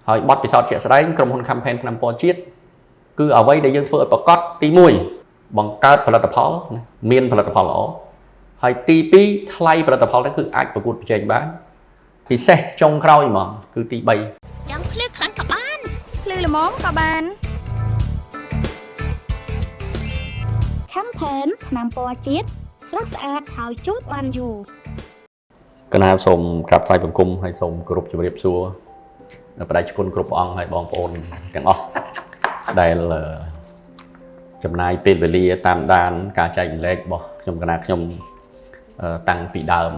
ហើយបទពិសោធន៍ជាក់ស្ដែងក្រុមហ៊ុន campaign ឆ្នាំពណ៌ជាតិគឺអ្វីដែលយើងធ្វើឲ្យប្រកបទី1បង្កើតផលិតផលណាមានផលិតផលល្អហើយទី2ថ្លៃផលិតផលហ្នឹងគឺអាចប្រកួតប្រជែងបានពិសេសចុងក្រោយហ្មងគឺទី3 ចង់ភ្លឺខ្លាំងក៏បាន ភ្លឺល្មមក៏បាន Campaign ថ្នាំពណ៌ជាតិស្រស់ស្អាតហើយជូតបានយូរ កណាសូមក្រាបថ្វាយបង្គំហើយសូមគោរពជម្រាបសួរបដិជគុណគ្រប់ព្រះអង្គហើយបងប្អូនទាំងអស់ដែលចំណាយពេលវេលាតាមដានការចែករំលែករបស់ខ្ញុំកណាខ្ញុំតាំងពីដើម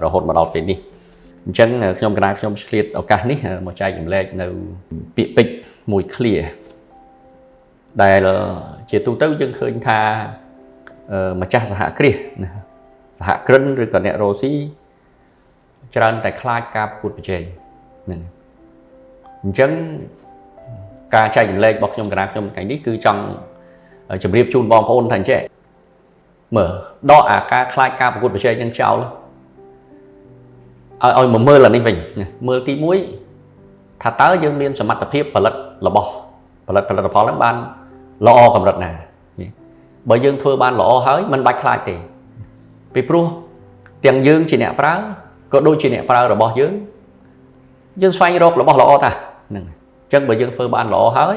រហូតមកដល់ពេលនេះអញ្ចឹងខ្ញុំកណាខ្ញុំឆ្លៀតឱកាសនេះមកចែករំលែកនៅពាក្យពេចន៍មួយឃ្លាដែលជាទូទៅយើងឃើញថាម្ចាស់សហគ្រាសណាសហគ្រិនឬក៏អ្នករកស៊ីច្រើនតែខ្លាចការប្រកួតប្រជែងហ្នឹងអញ្ចឹងការចែករំលែករបស់ខ្ញុំកណាខ្ញុំថ្ងៃនេះគឺចង់ជម្រាបជូនបងប្អូនថាអញ្ចេះមើលដកអាការខ្លាចការប្រកួតប្រជែងនឹងចោលឲ្យមកមើលអានេះវិញមើលទី1ថាតើយើងមានសមត្ថភាពផលិតរបស់ផលិតផលិតផលហ្នឹងបានល្អកម្រិតណាបើយើងធ្វើបានល្អហើយមិនបាច់ខ្លាចទេពីព្រោះទាំងយើងជាអ្នកប្រើក៏ដូចជាអ្នកប្រើរបស់យើងយើងស្វែងរករបស់ល្អតាហ្នឹងអញ្ចឹងបើយើងធ្វើបានល្អហើយ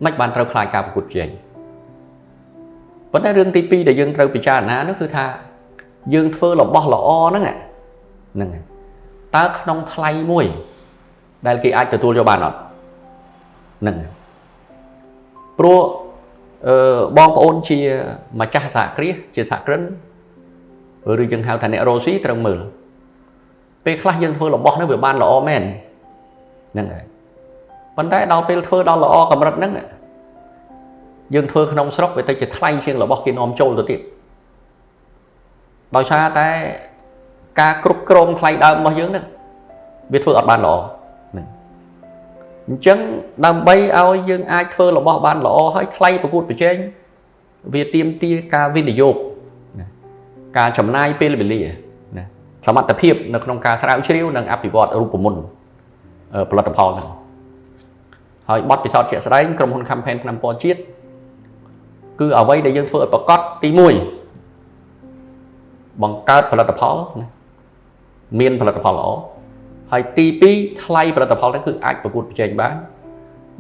មិនបានត្រូវខ្លាចការប្រកួតប្រជែងប៉ុន្តែរឿងទី2ដែលយើងត្រូវពិចារណានោះគឺថាយើងធ្វើរបស់ល្អហ្នឹងហ្នឹងតើក្នុងថ្លៃមួយដែលគេអាចទទួលយកបានអត់ហ្នឹងព្រោះអឺបងប្អូនជាម្ចាស់សហគ្រាសជាសហគ្រិនឬយើងហៅថាអ្នករកស៊ីត្រូវមើលពេលខ្លះយើងធ្វើរបស់ហ្នឹងវាបានល្អមែនហ្នឹងហើយប៉ុន្តែដល់ពេលធ្វើដល់ល្អកម្រិតហ្នឹងយើងធ្វើក្នុងស្រុកវាទៅជាថ្លៃជាងរបស់គេនាំចូលទៅទៀតដោយសារតែការគ្រប់គ្រងថ្លៃដើមរបស់យើងហ្នឹងវាធ្វើអត់បានល្អហ្នឹងអញ្ចឹងដើម្បីឲ្យយើងអាចធ្វើរបស់បានល្អហើយថ្លៃប្រកួតប្រជែងវាទាមទារការវិនិយោគណាការចំណាយពេលវេលាណាសមត្ថភាពនៅក្នុងការស្រាវជ្រាវនិងអភិវឌ្ឍរូបមន្តផលិតផលហ្នឹងហើយបទពិសោធន៍ជាក់ស្ដែងក្រុមហ៊ុន campaign ឆ្នាំពណ៌ជាតិគឺអ្វីដែលយើងធ្វើឲ្យប្រកបទី1បង្កើតផលិតផលណាមានផលិតផលល្អហើយទី2ថ្លៃផលិតផលហ្នឹងគឺអាចប្រកួតប្រជែងបាន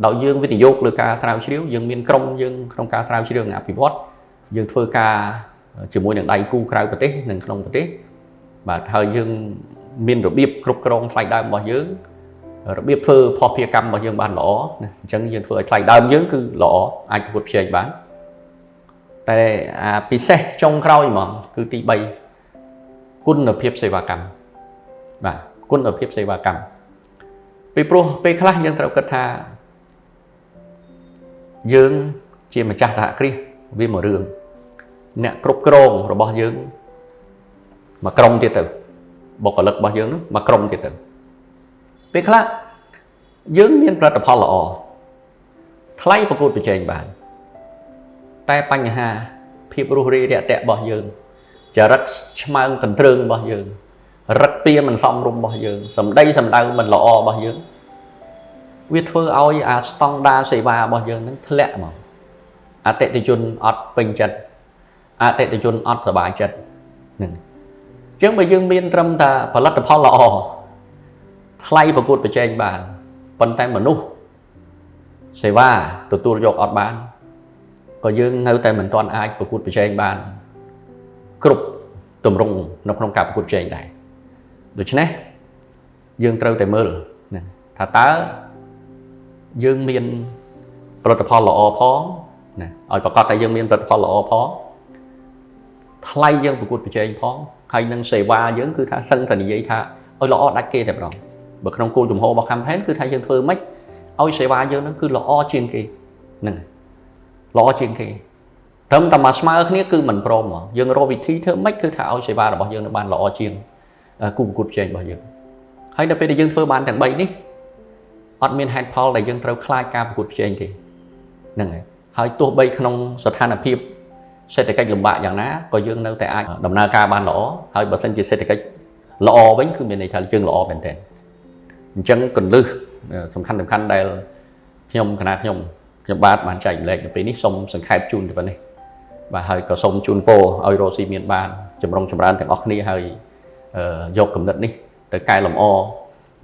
ដោយយើងវិនិយោគលើការស្រាវជ្រាវយើងមានក្រុមយើងក្នុងការស្រាវជ្រាវនិងអភិវឌ្ឍយើងធ្វើការជាមួយនឹងដៃគូក្រៅប្រទេសនិងក្នុងប្រទេសបាទហើយយើងមានរបៀបគ្រប់គ្រងថ្លៃដើមរបស់យើងរបៀបធ្វើភស្តុភារកម្មរបស់យើងបានល្អណាអញ្ចឹងយើងធ្វើឲ្យថ្លៃដើមយើងគឺល្អអាចប្រកួតប្រជែងបានតែអាពិសេសចុងក្រោយហ្មងគឺទី3គុណភាពសេវាកម្មបាទគុណភាពសេវាកម្មពីព្រោះពេលខ្លះយើងត្រូវគិតថាយើងជាម្ចាស់សហគ្រាសវាមួយរឿងអ្នកគ្រប់គ្រងរបស់យើងមួយក្រុមទៀតទៅបុគ្គលិករបស់យើងនោះមួយក្រុមទៀតទៅពេលខ្លះយើងមានផលិតផលល្អថ្លៃប្រកួតប្រជែងបានតែបញ្ហាភាពរុះរាយរាក់ទាក់របស់យើងចរិតឆ្មើងកន្ទ្រើងរបស់យើងរឹកពៀមិនសមរម្យរបស់យើងសម្ដីសម្ដៅមិនល្អរបស់យើងវាធ្វើឲ្យអាស្តង់ដាសេវារបស់យើងនឹងធ្លាក់មកអតិថិជនអត់ពេញចិត្តអតិថិជនអត់សប្បាយចិត្តហ្នឹងអញ្ចឹងបើយើងមានត្រឹមតែផលិតផលល្អថ្លៃប្រកួតប្រជែងបានប៉ុន្តែមនុស្សសេវាទទួលយកអត់បានក៏យើងនៅតែមិនទាន់អាចប្រកួតប្រជែងបានគ្រប់ទម្រង់នៅក្នុងការប្រកួតប្រជែងដែរដូច្នេះយើងត្រូវតែមើលណាថាតើយើងមានផលិតផលល្អផងណាឲ្យប្រកាសថាយើងមានផលិតផលល្អផងថ្លៃយើងប្រកួតប្រជែងផងហើយនឹងសេវាយើងគឺថាសឹងតែនិយាយថាឲ្យល្អដាច់គេតែម្ដងបើក្នុងគោលជំហររបស់ campaign គឺថាយើងធ្វើម៉េចឲ្យសេវាយើងនឹងគឺល្អជាងគេហ្នឹងល្អជាងគេត្រឹមតែមកស្មើគ្នាគឺមិនព្រមហ្មងយើងរកវិធីធ្វើម៉េចគឺថាឲ្យសេវារបស់យើងនឹងបានល្អជាងគូប្រកួតប្រជែងរបស់យើងហើយដល់ពេលដែលយើងធ្វើបានទាំង3នេះអត់មានហេតុផលដែលយើងត្រូវខ្លាចការប្រកួតប្រជែងទេហ្នឹងហើយហើយទោះបីក្នុងស្ថានភាពសេដ្ឋកិច្ចលំបាកយ៉ាងណាក៏យើងនៅតែអាចដំណើរការបានល្អហើយបើសិនជាសេដ្ឋកិច្ចល្អវិញគឺមានន័យថាយើងល្អមែនទែនអញ្ចឹងកលឹះ សំខាន់សំខាន់ដែលខ្ញុំគណៈខ្ញុំខ្ញុំបាទបានចែកម្លែកនៅពេលនេះសូមសង្ខេបជូនទៅប៉ុណ្ណេះបាទហើយក៏សូមជូនពរឲ្យរកស៊ីមានបានចម្រុងចម្រើនទាំងអស់គ្នាហើយយកគំនិតនេះទៅកែលម្អ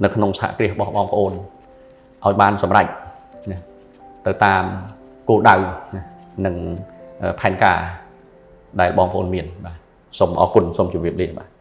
នៅក្នុងសហគ្រាសរបស់បងប្អូនឲ្យបានសម្រេចណាទៅតាមគោលដៅណានិងផែនការដែលបងប្អូនមានបាទសូមអរគុណសូមជម្រាបលាបាទ។